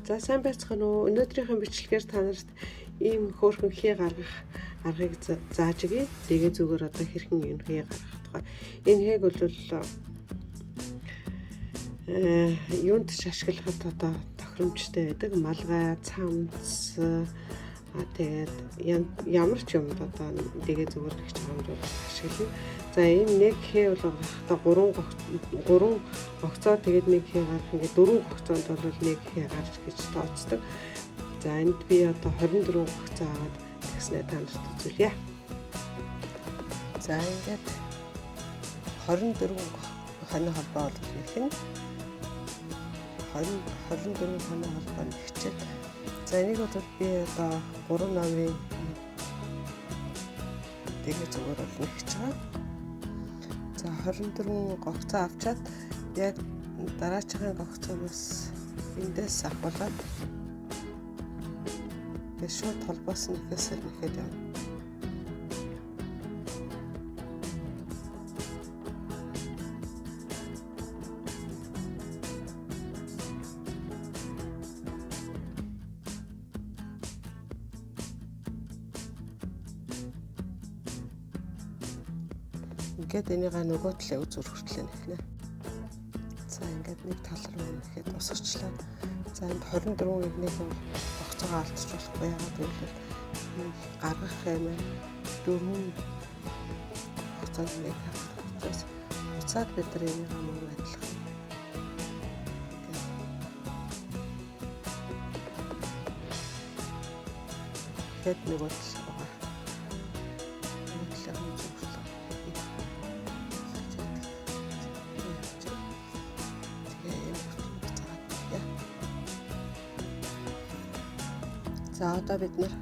За сайн байцгаана уу? Өнөөдрийнхөө бичлэгээр та нарт ийм хөөрхөн хээ гаргах аргыг зааж өгье. Тэгээ зүгээр одоо хэрхэн энэ хээ гаргах тухай. Энэ хээг бол юунд ч ашиглахад одоо тохиромжтой байдаг. Малгай, цамц, тэгээд ямар ч юмд одоо дэгээ зүгээр гэх чамд бол ашиглана. За энэ нэг хээ бол гарахдаа 3 гогцоо тэгээд нэг хээ гарах ингээд 4 гогцоонд бол нэг хээ гарч гэж тооцдог. За энд би одоо 24 гогцоо аваад тэгснээ та нарт үзүүлье. За ингээд 24 хонь холбоо бол их нь 24 хонь холбоо нэгчээд. За энийг бол би одоо 3 номын дэгээ зүгээр бол нэгч байгаа. За 24 гогцоо авчаад яг дараачихын гогцоноос эндээс авахулаад тэгээ шууд холбоос нэхээс нэхэд явна. Ингээд энийгээ нөгөө талын үзүүр хүртлээ нэхнэ. За ингээд нэг тал руу нэхэд босгочлаа. За энд 24-ийг нэг огцоогоо алдчих болохгүй. Яагаад гэвэл гаргах юм дөрвөн огцоог нэг гаргах учраас буцаад бид нар энийгээ мөн адилхан. Ингээд нөгөө тал руугаа. Нөгөө талын үзүүр хүртлээ. За одоо бид нар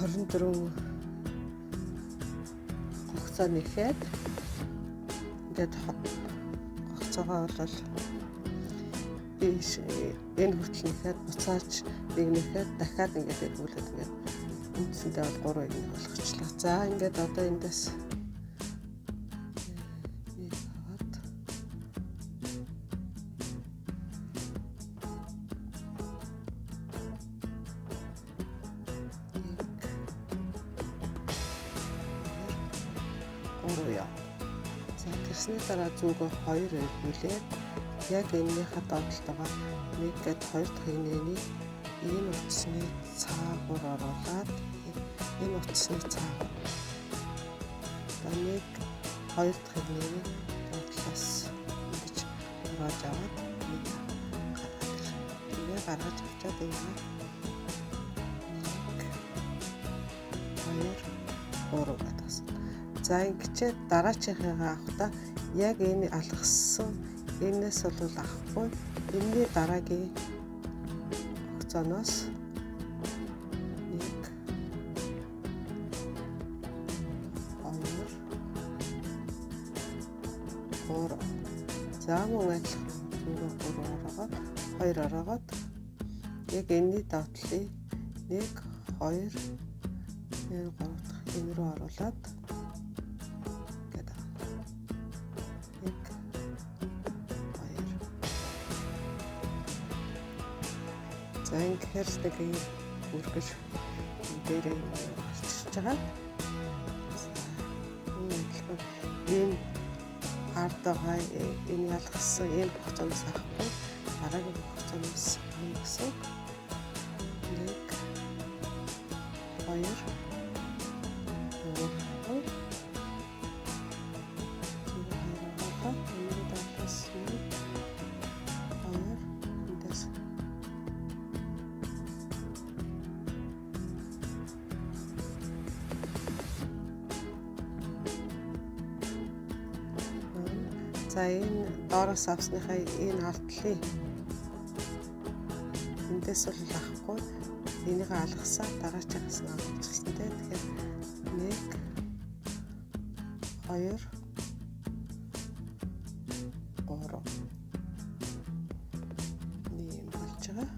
24 гогцоо нэхэд ингээд гогцоогоо бол энэ хүртэл нэхэд буцаач нэг нэхэд дахиад ингээд эргүүлээд ингээд үндсэндээ бол 3 нэг болгочлаа. За ингээд одоо эндээс нэг аваад 3 яа. За тэрсний дараа зүгөө 2 эргүүлээд яг энэнийхээ доотлогоо 1 гээд 2 дахь нэгний энэ утасны цаагуур оруулаад энэ утасны цаагуур. За 1 2 дахь нэгний доотлоос ингэж оруулж аваад нэг гаргаад ирнэ. Тэгээ гаргаж авчаад энэ 1 2 3 гэдэг. За ингэчээд дараачихыгаа авахдаа яг энэ алгасан энэс бол авахгүй энэний дараагийн огцооноос 1 2 3. За мөн адилхан зүгөө 3 ороогоод 2 ороогоод яг энэний доотлыг 1 2 3 дахь энэ рүү оруулаад 1 2. За ингэхээр нэг юм үргэж энэ дээр гарчиж байгаа. За энэ адилхан энэ ард байгаа энэ ялгсан энэ хугацаанаас авахгүй дараагийн хугацаанаас авах гэсэн. 1 2 3. За энэ доороос авсныхаа энэ алдлын эндээс бол авахгүй энийгээ алгасаа дараачихаас нь авчихсан те. Тэгэхээр 1 2 3 нэм болж байгаа.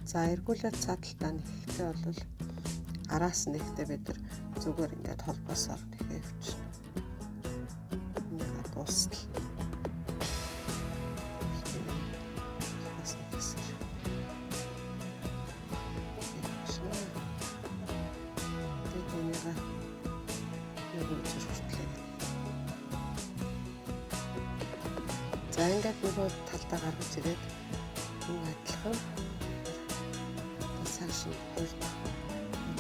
За эргүүлээд цаа талдаа нэхэхдээ бол араас нэхдээ бид нар зүгээр ингээд холбоосоор нэхээ явчихна. Энийг дуустал. Бас нэхсээр. Тэгээд энийг нэг үзэр хүртлээ. За ингээд нөгөө талдаа гаргаж ирээд мөн адилхан цааш нь хоёр дахь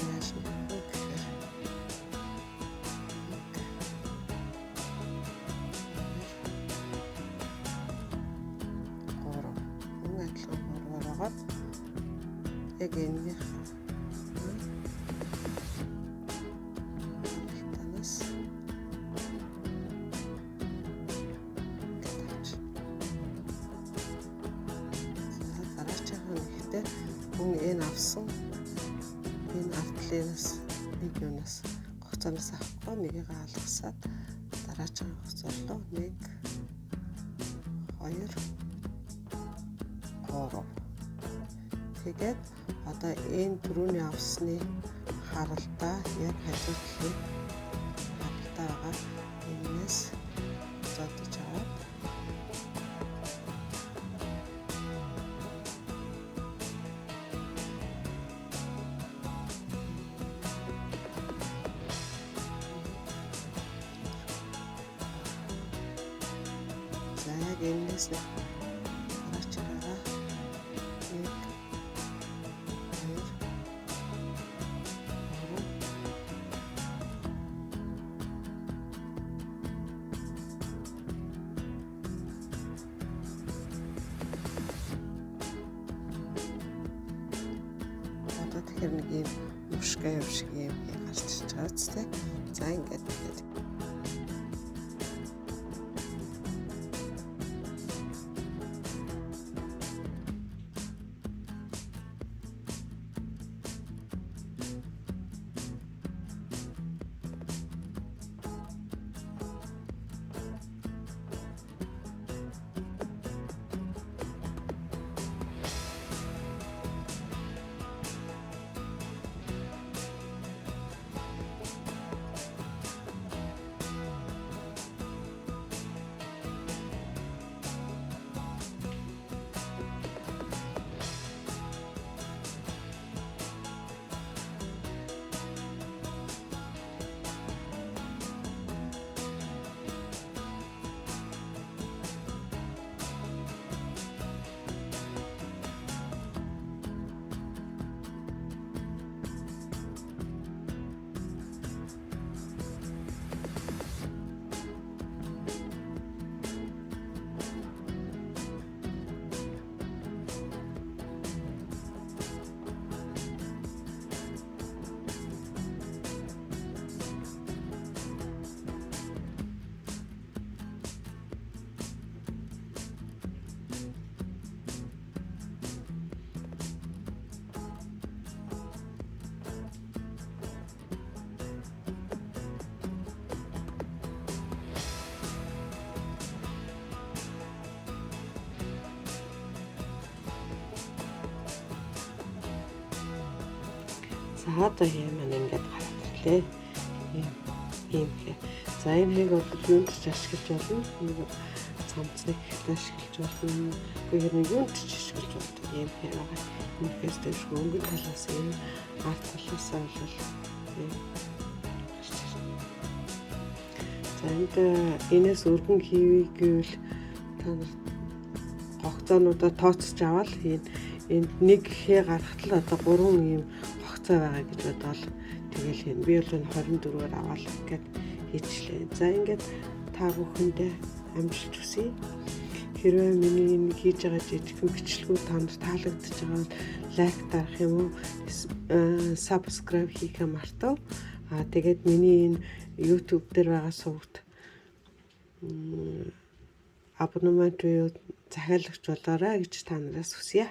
яаж нэх вэ гэхээр 1 2 3 мөн адилхан гурваар агаад яг энэнийх танаас за дараачихаа нэхтэй мөн энэ авсан энэ артлынаас нэг юунаас гогцоноос авахгүй нэгийг алгасаад дараачихын гогцоор руу 1 2 3 тэгээд одоо энэ түрүүний авсны харалтаа яг хажуу талын харалтаа байгаа энэс зодож аваад за яг энэс нэг дараачихаараа 1 2 3 одоо тэгэхээр нэг юм мушгай юм шиг юм гарч ирж байгаа биз дээ. За ингээд тэгээд За одоо юм маань ингээд гараад ирлээ. Ийм хэ. За энэ хэг бол юунд ч ашиглаж болно. Нэг цамцныг ихтэй ашиглаж болно. Үгүй ер нь юунд ч ашиглаж болдог ийм хэ байгаа. Энэхээс дэвшгүй өнгөн талаас ийм арт талаас бол тийм гарч ирнэ. За энд энэс өргөн хийвээ гэвэл та нар гогцоонуудаа тооцож аваад энэ энд нэг хэ гарахад л одоо 3 ийм гогцоо байгаа гэж бодоол тэгэл хийн. Би бол энэ 24-ээр аваад ингээд хийчлээ. За ингээд та бүхэндээ амжилт хүсье. Хэрвээ миний энэ хийж байгаа жижигхэн бичлэгүүд та нарт таалагдж байгаа бол лайк дарах юм уу, subscribe хийхээ мартав. Аа тэгээд миний энэ YouTube дээр байгаа сувагт абонемент буюу захиалагч болоорой гэж та нараас хүсье.